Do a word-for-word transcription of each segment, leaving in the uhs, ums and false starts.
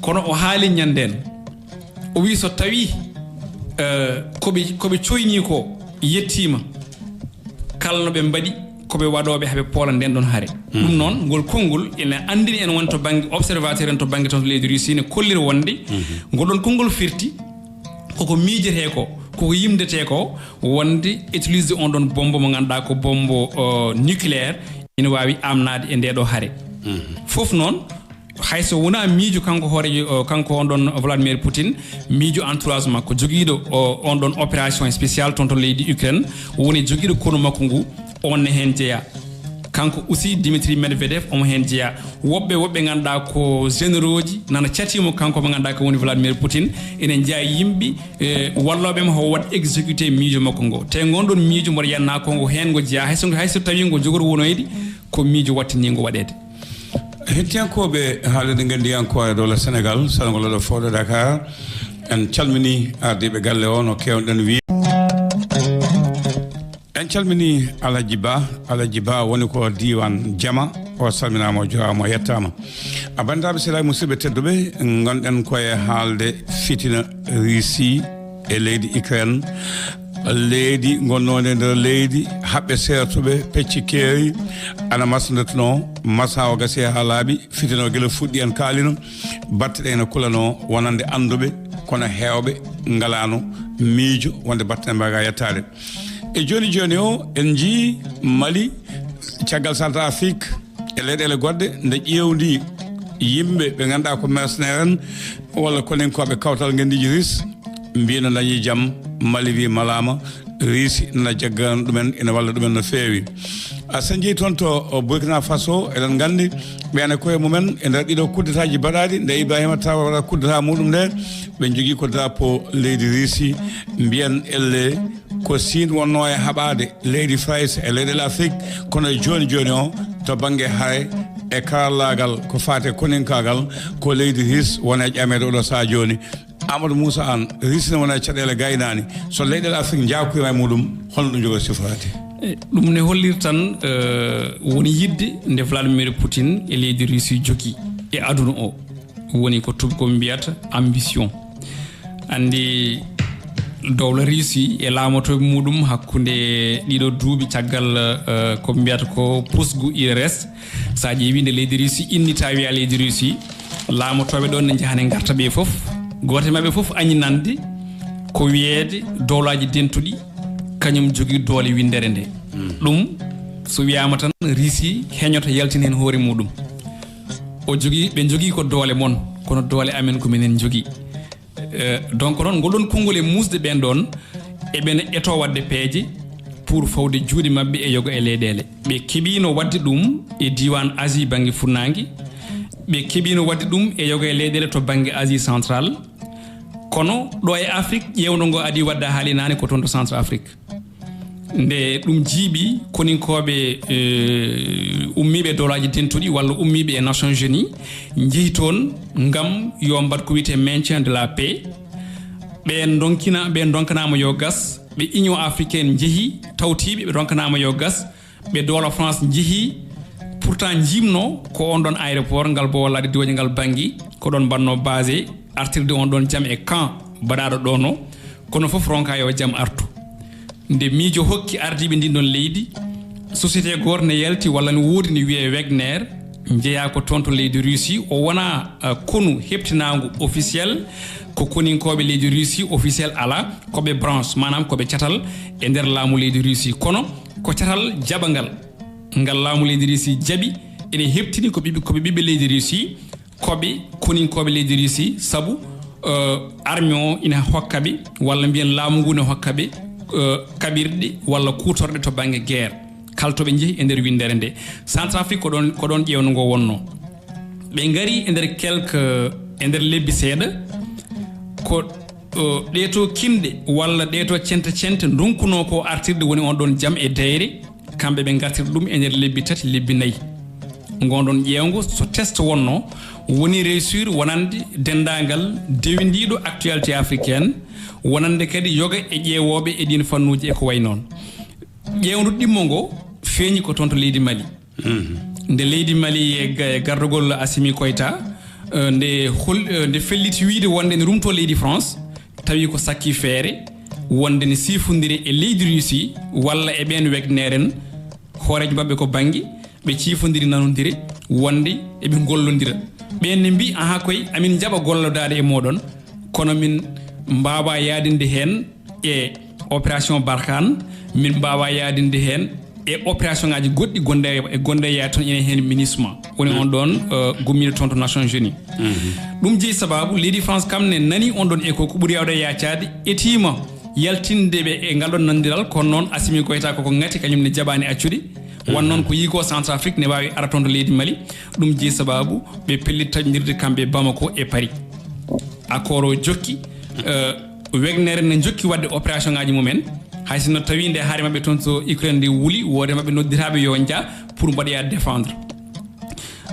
Kono o haali ñanden, o wi so tawi eh, koɓe koɓe coyni ko yettima, kala no ɓe mbaɗi, koɓe waɗoɓe haɓe poola nden ɗon hare. Ɗum noon, ngol konngol ene anndini en won to bannge observateur en, to bannge toon to leydi Russie, ne kolliri wonde ngol ɗon konngol firti koko miijete ko, koko yimdete ko, wonde utilisde on ɗon bombo mo ngannduɗaa ko bombo eh, nucléaire, ina waawi amnaade e nde ɗo hare. Fof noon, hay so wonaa miijo kanko hooreejo, eh, kanko on ɗon Vladimir Poutine, miijo entourage makko jogiiɗo o- on ɗon opération spéciale toon to leydi Ukraine, woni jogiiɗo konu makko ngu, on ne heen jeyaa. Kanko aussi, Dimitri Medvedev omo heen jeyaa. Woɓɓe woɓɓe ngannduɗaa ko généraux ji nana catiimo, kanko mo ngannduɗaa ko woni Vladimir Poutine, ene jeyaa yimɓe eh, wallooɓe mo, o waɗ exécuté miijo makko ngo. Te ngon ɗon miijo mboɗo yiyannaa ko ngo heen ngo jeyaa, hay so hay so tawii ngo jogori wonoyde, ko miijo wattiniingo waɗeede. Hettiyankooɓe haalirde nganndiyankooje dowla Senegal, salngol oɗo fooɗo Dakar, en calminii ardiiɓe galle o no keewɗen wii. En calminii Alhaji Ba. Alhaji Ba woni ko diiwaan Jama. O salminaama, o juuraama, o yettaama. A banndiraaɓe, sehilaaɓe, musidɓe tedduɓe, ngonɗen ko e haalde fitina Russie e leydi Ukraine. Leydi ngonnoondi e nder leydi, haɓɓe seertuɓe, pecci keeri, ana masndatnoo, masa o gasi haa laaɓi, fitina o gila fuɗɗi en kaalino, batte ɗe ene kulanoo wonande annduɓe, kono heewɓe ngalaano miijo wonde batte ɗe mbaaga yettaade. E jooni jooni o, en njii Mali, caggal Centre Afrique, e leyɗeele goɗɗe, nde ƴeewndi yimɓe ɓe ngannduɗaa ko mercenaire en walla koninkooɓe kawtal ngenndiiji Russie, mbiyi no dañi jam, Mali wi malaama, Russie nana jaggana ɗumen, ina walla ɗumen no feewi. A so en njii toon to Burkina Faso, eɗen nganndi ɓeen e koye mumen e nder ɗiɗo kuddetaaji baɗaaɗi, nde Ibrahima Traoré waɗa kuddeta muɗum nde, ɓe njogii ko drapeau leydi Russie, mbiyen elle ko Siin wonnoo e haɓaade leydi Farayse e leyɗeele Afrik, kono e jooni jooni o, to bannge hare e karallaagal ko faati e koninkaagal, ko leydi Russie woni e ƴameede oɗo sahaa jooni. Amadou Moussa Anne, Russie ne wona e caɗeele gaynaani. So leyɗeele Afrik njaakoyima e muɗum, holno ɗum jogori siforaade? E, ɗum ne holliri tan, eh, woni yiɗde nde Vladimir Poutine e leydi Russie jogii e aduna o. Woni ko tubakoɓe mbiyata ambition. Anndi dowla Russie e laamotooɓe muɗum hakkunde ɗiɗo duuɓi caggal, eh, ko mbiyata ko pusgu U R S. So a ƴeewi nde leydi Russie innita wiya leydi Russie, laamotooɓe ɗon ne njahani ngarta ɓe fof. Gooto e maɓɓe fof añi nande ko wiyeede dowlaaji dentuɗi kañum jogii doole winndere nde. Ɗum so wiyaama tan Russie heñoto yaltina heen hoore muɗum. O jogii, ɓe njogii ko doole mon, kono doole amen ko minen njogii. Eh, donc noon ngol ɗon konngol e muusde ɓeen ɗoon, eɓe eto waɗde peeje pour fawde juuɗe maɓɓe e yoga e leyɗeele. Ɓe keɓiino waɗde ɗum e diiwaan Asie bannge funnaange, ɓe keɓiino waɗde ɗum e yoga e leyɗeele to bannge Asie central, kono ɗo e Afrik ƴeewndo ngo adii waɗde haalinaani ko toon to Centre Afrique. Nde ɗum jiiɓi, koninkooɓe, eh, ummiiɓe e dowlaaji dentuɗi walla ummiiɓe e Nations Unies njehi toon ngam yo mbaɗ ko wiyetee maintien de la paix. Ɓe ndonkina, ɓe ndonkanaama yo gas, ɓe Union africaine njehi tawtiiɓe, ɓe ndonkanaama yo gas, ɓe dowla France njehi, pourtant njiimno ko on ɗon aéroport ngal Boowal Laaɗe Diwooje ngal banngi, ko ɗon mbaɗno basé artirde on ɗon jam e camp baɗaaɗo ɗon o, kono fof ronka yo jam artu. Nde miijo hokki ardiiɓe ndin ɗon leydi, société gooto ne yalti walla ne woodi ne wiyee Wagner, njeyaa ko toon to leydi Russie, o wonaa, ah, konu heɓtinaangu officiel, ko koninkooɓe leydi Russie, officiel alaa, ko ɓe branche, maanaam ko ɓe catal e nder laamu leydi Russie. Kono ko catal jaɓangal ngal laamu leydi Russie jaɓi, ene heɓtini ko ɓiɓɓe, ko ɓe ɓiɓɓe leydi Russie, ko ɓe koninkooɓe leydi Russie, sabu, eh, armée o ina hokka ɓe, walla mbiyen laamu ngu ne hokka ɓe, eh, kaɓirɗe walla kuutorɗe to bannge guerre, kala to ɓe njehi e nder winndere nde. Centrafrique ko ɗoon, ko ɗoon ƴeewndo ngo wonnoo. Ɓe ngari e nder quelque, e nder lebbi seeɗa, ko, eh, ɗee to kinɗe walla ɗee to cente cente ndonkunoo ko artirde woni on ɗoon jam e deyre, kamɓe ɓe ngartira ɗum e nder lebbi tati, lebbi nayi. Ngon ɗon ƴeewngo, so test wonnoo, woni réussir wonande denndaangal dewindiiɗo actualité africaine, wonande kadi yoga e ƴeewooɓe e ɗiin fannuuji e ko wayi noon. Ƴeewndu ɗimmo ngo feeñi ko toon to leydi Mali. Nde leydi Mali e ga-, e gardagol Assimi Koïta, eh, nde hol-, eh, nde felliti wiide wonde ene rumtoo leydi France, tawi ko sakkii feere wonde ne siifondiri e leydi Russie walla e ɓeen Wagner en, hooreejo maɓɓe ko Bangui, ɓe ciifondiri nanondire wonde eɓe gollondira. Ɓeen ne mbii, "Aha koy, amin njaɓa gollodaade e mooɗon, kono min mbaawaa yaadinde heen e opération Barkhane, min mbaawaa yaadinde heen e opération ngaaji goɗɗi gonɗe e, gonɗe e yaade toon, ene heen MINUSMA." Woni on ɗoon, eh, gummiiɗo toon to Nations Unies. Ɗum jeyi sabaabu leydi France kam ne nani on ɗoon écho, ko ɓuri yaawde yaacaade, etiima yaltinde ɓe e ngal ɗoon nanondiral, kono noon Assimi Goïta koko ŋati, kañum ne jaɓaani accude. Wan noon ko yii ko Centrafrique ne waawi ara toon to leydi Mali. Ɗum jeyi sabaabu ɓe pellit taƴondirde kamɓe e Bamako e Paris. Accord o jokki, eh, Wagner ne jokki waɗde opération ngaaji mumen, hay sinno tawi nde haare maɓɓe toon to Ukraine nde wuli, woodi maɓɓe nodditaaɓe yo nja pour mbaɗoya défendre.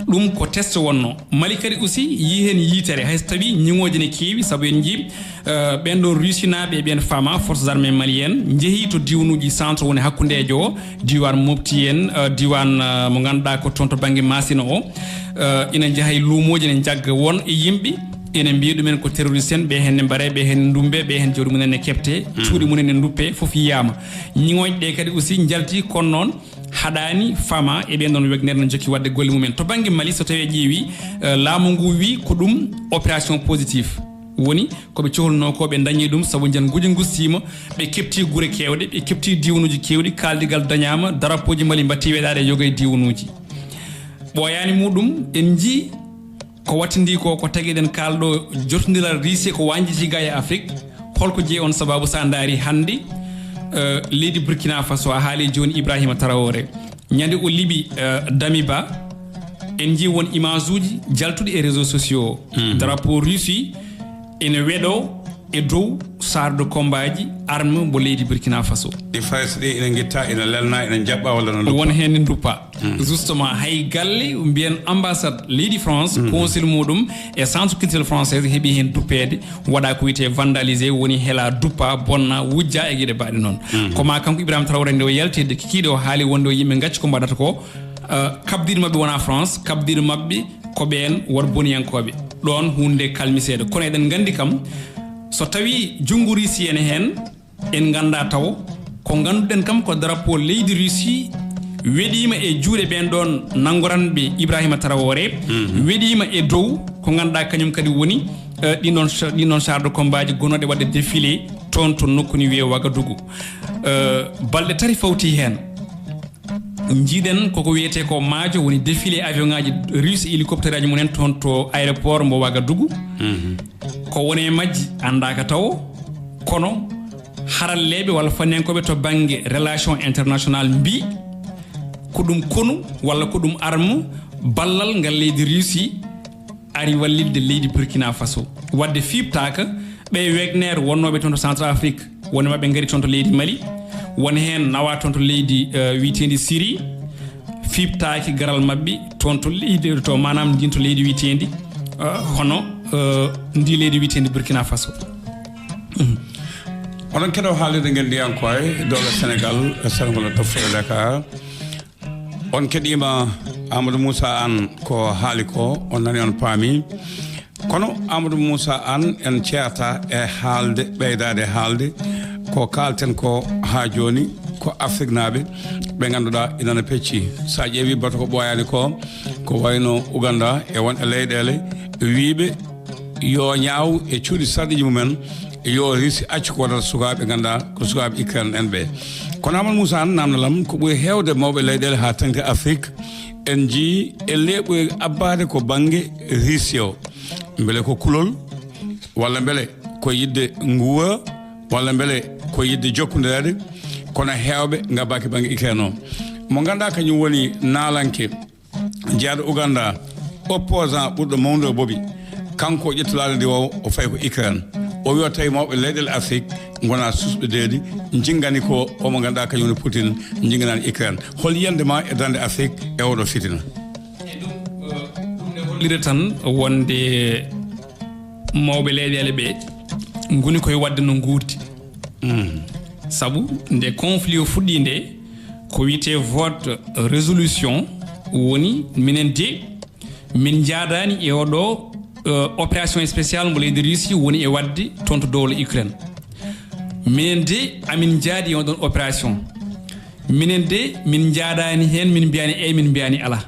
Ɗum ko test wonno. Mali kadi aussi yii heen yitere, hay so tawi ñiŋooji ne keewi, sabu en njii, eh, ɓeen ɗoon Russie naaɓe e ɓeen fama forces armées maliennes njehii to diwnuuji centre woni hakkundeejo o, diiwaan Mopti en, eh, diiwaan, eh, mo ngannduɗaa ko toon to bannge Masina o, eh, ina njaha e luumooji, ene njagga won e yimɓe, ene mbiya ɗumen ko terroriste en, ɓe heen ne mbaree, ɓe heen ne ndumbee, ɓe heen jawdi mumen ne keɓtee, cuuɗi mumen ne nduppee, fof yiyaama. Ñiŋooje ɗe kadi aussi njalti, kono noon haɗaani fama e ɓeen ɗoon Wagner no jokki waɗde golle mumen. To bannge Mali, so tawii a ƴeewi, eh, laamu ngu wii ko ɗum opération positif. Woni ko ɓe cohlunoo ko ɓe ndañii ɗum, sabu jan nguji ngustiima, ɓe keɓti gure keewɗe, ɓe keɓti diwnuuji keewɗi, kaaldigal dañaama, darapooji Mali mbattii weɗaade e yoga e diwnuuji. Ɓooyaani muɗum, en njii ko wattindii ko, ko tagi eɗen kaalɗo jotondiral Russie ko wañjiti ga e Afrique. Holko jeyi on sababu, so a ndaari hannde, eh, leydi Burkina Faso, a haali jooni Ibrahima Traoré. Ñande o liɓi, eh, Damiba, en njii won image uji jaltuɗi e réseaux sociaux. Drapeau Russie ene weɗo e dow char de combat ji, arme mo leydi Burkina Faso. Ɗi Farayse ɗi ina ngitta, ina lelna, ina jaɓɓa walla no won duppa? Heen ne duppa. Justement, hay galle mbiyen ambassade leydi France, consul muɗum e centre culturel français heɓi heen duppeede, waɗa ko wiyetee vandalisé, woni hela duppa, bonna, wujja e geɗe baɗe noon. Ko ma kanko Ibrahima Traoré nde o yalti hedde kikiiɗe o haali wonde o yimɓe ngacci ko mbaɗata ko, eh, kabdiiɗo maɓɓe wona France, kabdiiɗo maɓɓe ko ɓeen won boniyankooɓe. Ɗoon huunde kalmiseede. Kono eɗen nganndi kam, so tawii junngo Russie ene heen, en nganndaa taw ko ngannduɗen kam ko drapeau leydi Russie weɗiima e juuɗe ɓeen ɗoon nanngoranɓe Ibrahima Traoré, weɗiima e dow ko ngannduɗaa kañum kadi woni, eh, ɗin ɗoon cha-, ɗin ɗoon char de combat ji gonooɗe waɗde défilé toon to nokku ni wiyee Ouagadougou. Eh, balɗe tati fawti heen. Njiiɗen koko wiyetee ko maajo, woni défilé avion ngaji russe, hélicoptère aji mumen toon to aéroport mo Ouagadougou. Ko woni e majji anndaaka tawo, kono haralleeɓe walla fanniyankooɓe to bannge relation international mbii ko ɗum konu walla ko ɗum arme ballal ngal leydi Russie ari wallilde leydi Burkina Faso. Wadde fiɓtaaka, ɓe Wagner wonnooɓe toon to Centrafrique, won e maɓɓe ngari toon to leydi Mali, won heen nawa toon to leydi, eh, wiyeteendi Syrie, fiɓtaaki garal maɓɓe toon to leydi, to maanaam ndin to leydi wiyeteendi, eh, hono, eh, ndi leydi wiyeteendi Burkina Faso. Oɗon keɗoo haalirde Ngenndiyankooɓe, Dowla Senegaal, e Sarngol Toftere Dakar. On keɗiima Amadou Moussa Anne ko haali ko, on nani, on paami. Kono Amadou Moussa Anne, en ceerta e haalde, ɓeydaade haalde ko kaalten ko haa jooni, ko Afriknaaɓe ɓe ngannduɗaa ina no pecci. So a ƴeewi batu ko ɓooyaani ko, ko wayno Uganda e won e leyɗeele wiiɓe yo ñaaw e cuuɗi sarɗiiji mumen, yo Russie accu ko waɗata sukaaɓe, nganndaa ko sukaaɓe Ukraine en ɓe. Kono Amadou Moussa Anne, naamndalam, ko ɓuri heewde mawɓe leyɗeele haa teŋti Afrique, en njii e leeɓoyi abbaade ko bannge Russie o. Mbele ko kulol, walla mbele ko yiɗde nguura, walla mbele ko yiɗde jokkondireede, kono heewɓe ngabbaaki bannge Ukraine o. Mo ngannduɗaa kañum woni naalanke jeyaaɗo Uganda, opposant ɓurɗo mawnude o Bobi, kanko o ƴetti laaɗe ndi o, o fayi ko Ukraine. O wiya tawi mawɓe leyɗeele Afrique ngona susɓe deedi, njingani ko o mo ngannduɗaa kañum woni Poutine, njinganaani Ukraine. Hol yiyannde ma e darnde Afrique e oɗo fitina? E ɗum, eh, ɗum ne hollira tan wonde mawɓe leyɗeele ɓe ngoni koye waɗde no nguurdi. Sabu nde conflit o fuɗɗi nde, ko wiyetee vote résolution woni minen de min njaadaani e oɗo eh, opération spéciale mo leydi Russie woni e waɗde toon to dowla Ukraine. Minen de, amin njaadi e on ɗon opération. Minen de, min njaadaani heen, min mbiyaani eey, min mbiyaani alaa.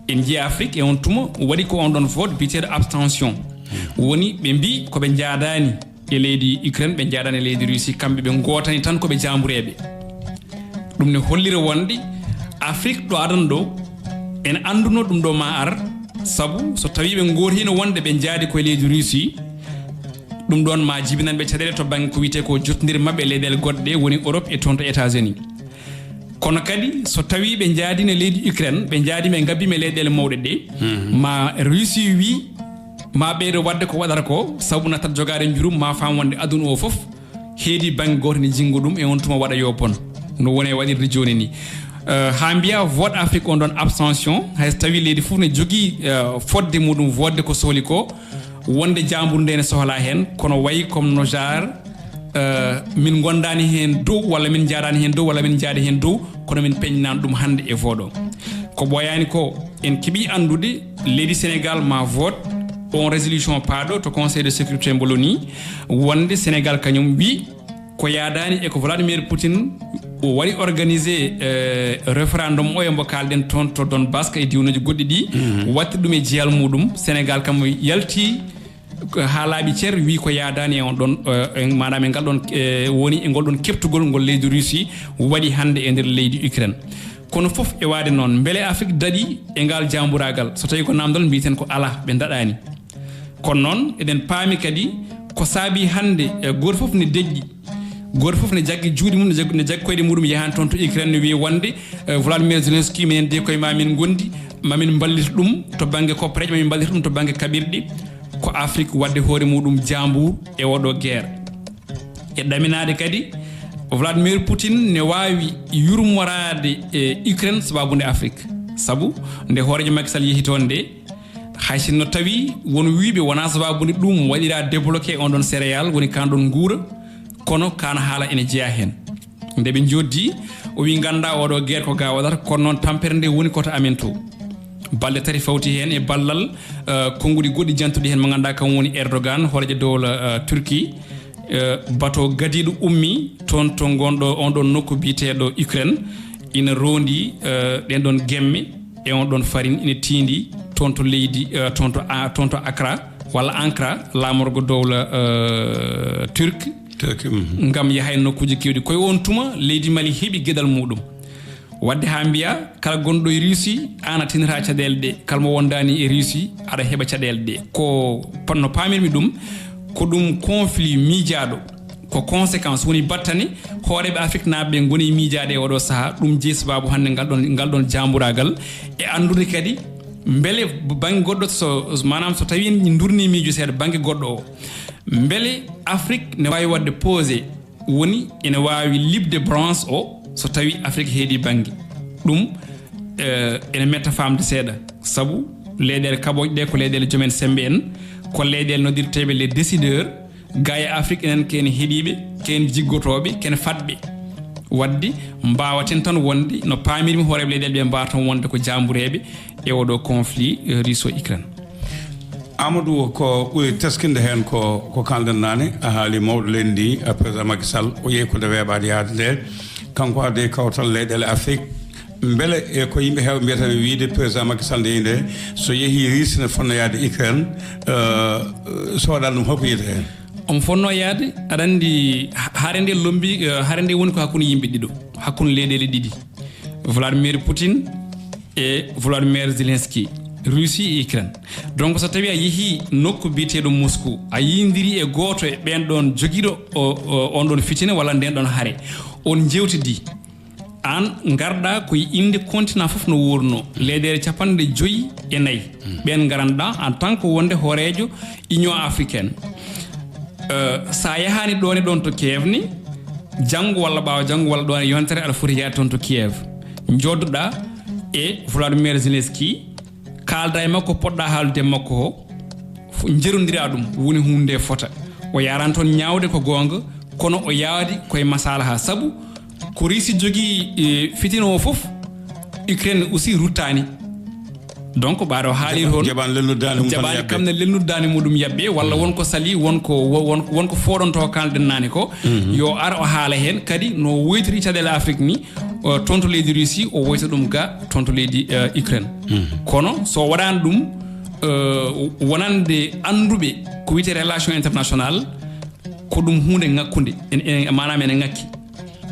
En njii Afrique e on tuma, waɗi ko on ɗon vote biyeteeɗo abstention. Woni ɓe mbii ko ɓe njaadaani e leydi Ukraine, ɓe njaadaani e leydi Russie, kamɓe ɓe ngootani tan ko ɓe jaambureeɓe. Ɗum ne hollira wonde Afrique ɗo adan ɗo, en annduno ɗum ɗo ma ar, sabu so tawi ɓe ngootino wonde ɓe njaadi koye leydi Russie, ɗum ɗon ma jibinan ɓe caɗeele to bannge ko wiyetee ko jottondiral maɓɓe e leyɗeele goɗɗe ɗe woni Europe e toon to États-Unis. Kono kadi so tawi ɓe njaadino e leydi Ukraine, ɓe njaadima e ngabbima e leyɗeele mawɗe ɗe, ma Russie wi ma ɓeydo waɗde ko waɗata ko, sabu nattat jogaade njurum, ma faam wonde aduna o fof heedi bannge gooto ne jinngo ɗum, e on tuma waɗa yo bon, no woni e waɗirde jooni ni. Eh, haa mbiya vote Afrique on ɗon abstention, hay so tawi leydi fof ne jogii, eh, fodde muɗum vote ko sohli ko, wonde jaamburu nde ne sohlaa heen, kono wayi comme no genre, eh, min ngondaani heen dow, walla min njaadaani heen dow, walla min njaadi heen dow, kono min peñnaani ɗum hannde e vote o. Ko ɓooyaani ko, en keɓii anndude leydi Sénégal ma vote on résolution paaɗo to Conseil de sécurité mbo lonii, wonde Sénégal kañum wi ko yaadaani e ko Vladimir Poutine o waɗi organisé, eh, référendum o e mbo kaalɗen toon to Donbass e diiwanuuji goɗɗi ɗi, waɗti ɗum e jiyal muɗum, Sénégal kam yalti ko haa laaɓi cer, wi ko yaadaani e on ɗon, eh, e maanaam e ngal ɗon, eh, woni e ngol ɗon keɓtugol ngol leydi Russie waɗi hannde e nder leydi Ukraine. Kono fof e waade noon, mbele Afrique daɗi e ngal jaamburaagal? So tawi ko naamndal, mbiyeten ko alaa, ɓe ndaɗaani. Kono noon, eɗen paami kadi ko saabi hannde, eh, gooto fof ne deƴƴi, gooto fof ne jaggi juuɗe mum, ne jaggi, ne jaggi koyɗe muɗum, yahan toon to Ukraine, ne wiya wonde, eh, Vladimir Zelensky, minen de koye ma min ngondi, ma min mballita ɗum to bannge koppareeje, ma min mballita ɗum to bannge kaɓirɗe. Ko Afrique waɗde hoore muɗum jaambuur e oɗo guerre. E ɗaminaade kadi, Vladimir Poutine ne waawi yurmoraade e Ukraine sababu nde Afrique. Sabu nde hooreejo Macky Sall yehi toon nde, hay sinno tawi won wiiɓe wonaa sababu nde ɗum waɗiraa débloqué on ɗon céréale, woni kaan ɗon nguura, kono kaan haala ene jeyaa heen. Nde ɓe njoddi, o wi, nganndaa oɗo guerre ko ga waɗata, kono noon tampere nde woni koto amen to. Balɗe tati fawti heen e ballal, eh, konnguɗi goɗɗi jantuɗi heen, mo ngannduɗaa kam woni Erdogan, hooreejo dowla, eh, Turquie. Eh, bato gadiiɗo ummi toon to ngonɗo on ɗon nokku biyeteeɗo Ukraine, ina roondi, eh, ɗen ɗon gemme e on ɗon farine ina tiindi toon to leydi, eh, toon to A-, toon to Accra walla Ankara, laamorgo dowla, eh, Turc, Turc, mhm. Ngam yaha e nokkuuji keewɗi. Koye on tuma, leydi Mali heɓi geɗal muɗum. Waɗde haa mbiya, kala gonɗo e Russie, aan a tinata caɗeele ɗe. Kala mo wondaani e Russie, aɗa heɓa caɗeele ɗe. Ko pa-, no paamirmi ɗum, ko ɗum conflit miijaaɗo. Ko conséquence woni battane hooreeɓe Afrique naaɓe ɓe ngoni miijaade e oɗo sahaa. Ɗum jeyi sababu hannde ngal ɗon, ngal ɗon jaamburaagal. E anndude kadi mbele bannge goɗɗo so, maanaam so tawi en ndurni miijo seeɗa bannge goɗɗo o, mbele Afrique ne waawi waɗde posé, woni ene waawi liɓde branche o so tawi Afrique heedi bannge. Ɗum, eh, ene metta faamde seeɗa, sabu leyɗeele kaɓooje ɗe ko leyɗeele joom en semmbe en, ko leyɗeele noddirteeɓe les décideurs. Gaa e Afrique enen ko en heɗiiɓe, ko en jiggotooɓe, ko en faɗɓe. Waɗde mbaawaten tan wonde no paamirmi hooreeɓe leyɗeele ɓe mbaawata wonde ko jaambureeɓe e oɗo conflit, eh, Russo-Ukraine. Amadou, ko ɓuri teskinde heen ko, ko kaalɗen naane, a haali mawɗo leydi ndi, a, président Macky Sall, o yehi ko nde weeɓaade yahde nde. Kanko addi kawtal leyɗeele Afrique. Mbele e ko yimɓe heewɓe mbiyata ɓe wiyde président Macky Sall nde nde, so yehii Russie ne fotnoo yahde Ukraine, eh, so waɗaani ɗum, holko yiyata heen? Omo fotnoo yahde, aɗa anndi, ha-, hare nde lombi, eh, hare nde woni ko hakkunde yimɓe ɗiɗo, hakkunde leyɗeele ɗiɗi, Vladimir Poutine e Volodymyr Zelensky, Russie e Ukraine. Donc, so tawi a yehii nokku biyeteeɗo Moscou, a yiyondiri e gooto e ɓeen ɗoon jogiiɗo o, o, on ɗoon fitina walla ndeen ɗoon hare, on njeewtidi, aan ngarɗaa ko e innde continent fof no wuurnoo, leyɗeele capanɗe joyi e nayi. Ɓeen ngaranɗaa en tant que wonde hooreejo Union africaine. Eh, so a yahaani ɗoon e ɗoon to Kiev ni, janngo walla ɓaawo janngo walla ɗoon e yontere aɗa foti yahde toon to Kiev. Njooɗoɗaa e Volodymyr Zelensky, kaalda e makko, poɗɗaa haaldude e makko o, f-, njerondiraa ɗum, woni huunde nde fota. O yaran toon ñaawde ko goonga, kono o yaadi koye masalaha, sabu ko Russie jogii, e, fitina o fof, Ukraine aussi ruttaani. Donc ɓaaɗo haalii toon, jaɓaani lelnude daande mum tan jaɓaani yaɓɓe. Kam ne lelnude daande muɗum yaɓɓe, walla won ko salii, won ko, won, won ko fooɗontoo kaalɗen naane ko, yo ar o haala heen kadi no woytori caɗeele Afrik ni, o, toon to leydi Russie, o woyta ɗum ga toon to leydi, eh, Ukraine. Kono so waɗaani ɗum, eh, wonande annduɓe ko wiyetee relation international, ko ɗum huunde ŋakkunde. En, en, maanaam ene ŋakki.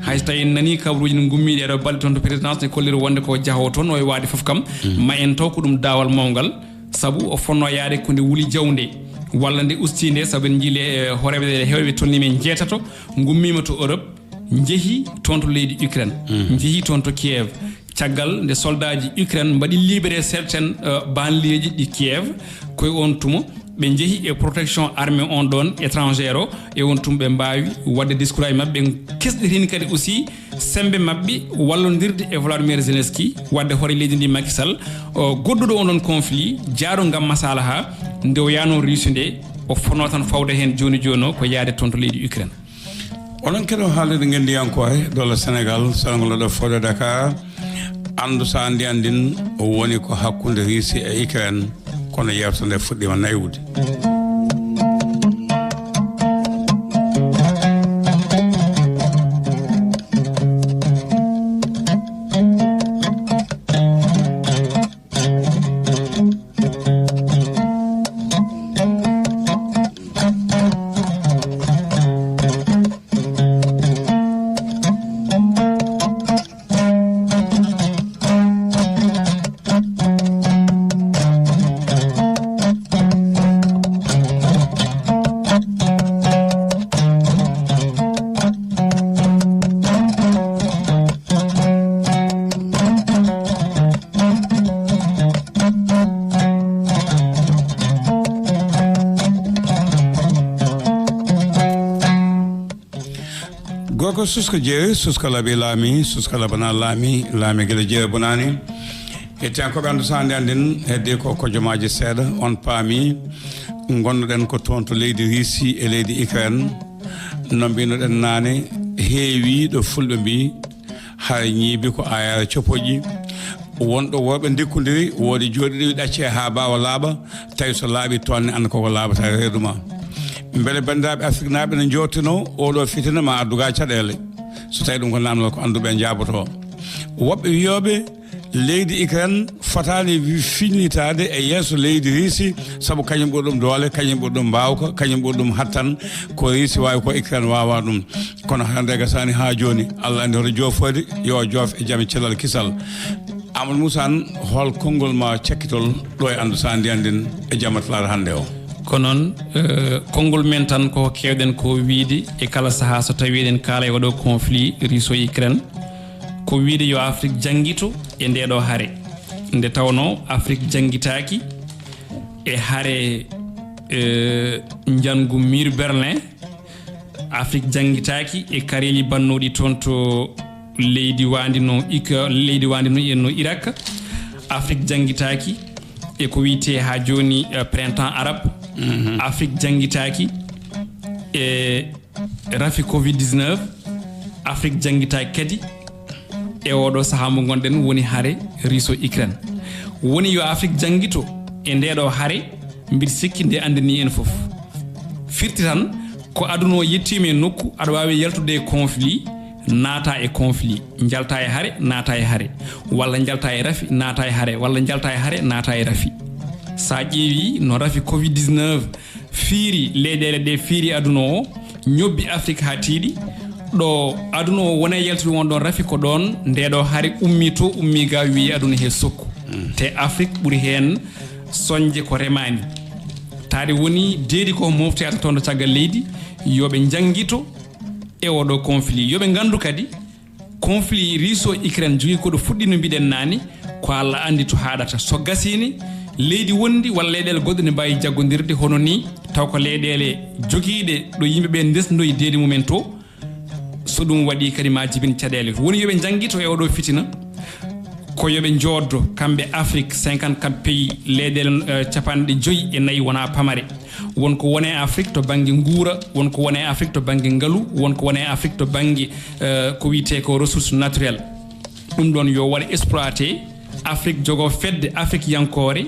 Hay so tawii en nanii kabaruuji no ngummi ɗee ɗoo balɗe toon to présidence, ne kolliri wonde ko jahoowo toon, no e waade fof kam, ma en taw ko ɗum daawal mawngal, sabu o fotnoo yahde ko nde wuli jawnde, walla nde ustii nde, sabu en njii le, eh, hooreeɓe ɗe heewɓe tolnii men njeetato, ngummiima to Europe, njehi toon to leydi Ukraine, njehi toon to Kiev, caggal nde soldaaji Ukraine mbaɗi libéré certaines, euh, banlieue ji ɗi Kiev, ko e oon tuma ɓe njehi e protection armée on ɗoon étrangère o, e oon tuma ɓe mbaawi waɗde discours aji maɓɓe, ɓe kesɗitini kadi aussi semmbe maɓɓe wallondirde e Volodymyr Zelensky, waɗde hoore leydi ndi Macky Sall, o, goɗɗuɗo on ɗon conflit, jaaɗo ngam masalaha, nde o yahnoo Russie nde, o fotnoo tan fawde heen jooni jooni o ko yahde toon to leydi Ukraine. Onon keɗo haalirde ngenndiyankooɓe Dola Sénégal, sarngol ɗo fooɗo Dakar, anndu so anndi anndin woni ko hakkunde Russie e Ukraine, kono yeewtere nde fuɗɗiima naywude. Gorko susko jeeri, susko laɓi laami, susko laɓana laami, laami gila jeeri bonaani. Hettiyankooɓe Anndu Sannde annden, heddi ko kojomaaji seeɗa, on paami. Ngonnoɗen ko toon to leydi Russie e leydi Ukraine. No mbinoɗen naane, heewii ɗo fulɓe mbii, hara ñiibi ko aayaare copoƴƴi. Wonɗo worɓe ndekkundiri, woodi jooɗiiɗo wi ɗaccee haa baawa laaɓa, tawi so laaɓi toon ne, annda koko laaɓata reedu ma. Mbele banndiraaɓe Afriknaaɓe ne njootinoo oɗo fitina ma addu ga caɗeele? So tawi ɗum ko naamnal, ko annduɓe njaaboto. Woɓɓe wiyooɓe leydi Ukraine fotaani wi-, fiñlitaade e yeeso leydi Russie, sabu kañum ɓuri ɗum doole, kañum ɓuri ɗum mbaawka, kañum ɓuri ɗum hattan. Ko Russie waawi, ko Ukraine waawaa ɗum. Kono hannde gasaani haa jooni, Allah anndi hoto joofoyde, yo o joof e jam e cellal kisal. Amadou Moussa Anne, hol konngol ma cakkitol ɗo e Anndu Sannde annden e jamma talaata hannde o? Ko noon, eh, konngol men tan ko keewɗen ko wiyde e kala sahaa so tawii eɗen kaala e oɗo conflit Russo-Ukraine, ko wiyde yo Afrik janngito e ndee ɗoo hare. Nde tawnoo Afrik janngitaaki e hare, eh, njanngu mur Berlin, Afrik janngitaaki e kareeli bannooɗi toon to leydi waandi no Ik-, leydi waandi no, no Irak. Afrik janngitaaki e ko wiyetee haa jooni, eh, printemps arabe. Afrik janngitaaki e rafi covid dix-neuf. Afrik janngitaaki kadi e oɗo sahaa mo ngonɗen, woni hare Russo-Ukraine. Woni yo Afrik janngito e ndee ɗoo hare, mbiɗa sikki nde anndinii en fof. Firti tan ko aduna o yettiima e nokku, aɗa waawi yaltude e conflit, naata e conflit, njalta e hare, naata e hare, walla njalta e rafi, naata e hare, walla njalta e hare, naata e rafi. Sa ƴeewi no rafi covid dix-neuf fiiri leyɗeele ɗe, fiiri aduna o, ñobbi Afrik haa tiiɗi, ɗo aduna o woni e yaltude won ɗon rafi, ko ɗon nde ɗo hare ummi to, ummi ga, wiyi aduna he sokku. Te Afrik ɓuri heen soñde ko remaani. Taade woni deedi ko moftoyata toon to caggal leydi, yo ɓe njanngito e oɗo conflit. Yo ɓe nganndu kadi, conflit Russo-Ukraine jogi ko ɗo fuɗɗi, no mbiɗen naane, ko Allah anndi to haaɗata. So gasiini, leydi wondi walla leyɗeele goɗɗe ne mbaawi jaggondirde hono ni, taw ko leyɗeele jogiiɗe ɗo yimɓe ɓe ndesnoyi deedi mumen to. So ɗum waɗi kadi ma jibin caɗeele. Woni yo ɓe njanngito e oɗo fitina, ko yo ɓe njooddo, kamɓe Afrik, cinquante-quatre pays, leyɗeele, eh, capanɗe joyi e nayi wonaa pamare. Won ko wone Afrik to bannge nguura, won ko wone Afrik to bannge ngalu, won ko wone Afrik to bannge, eh, ko wiyetee ko ressource naturelle. Ɗum ɗon yo waɗe exploité, Afrik jogoo fedde Afrikyankoore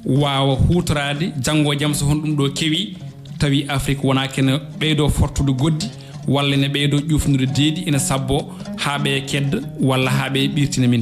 waawa huutoraade janngo e jam so hono ɗum ɗoo kewi, tawi Afrik wonaa kene ɓeydoo fortude goɗɗi walla ene ɓeydoo ƴuufnude deedi ene sabboo haa ɓe kedda walla haa ɓe ɓirtina min.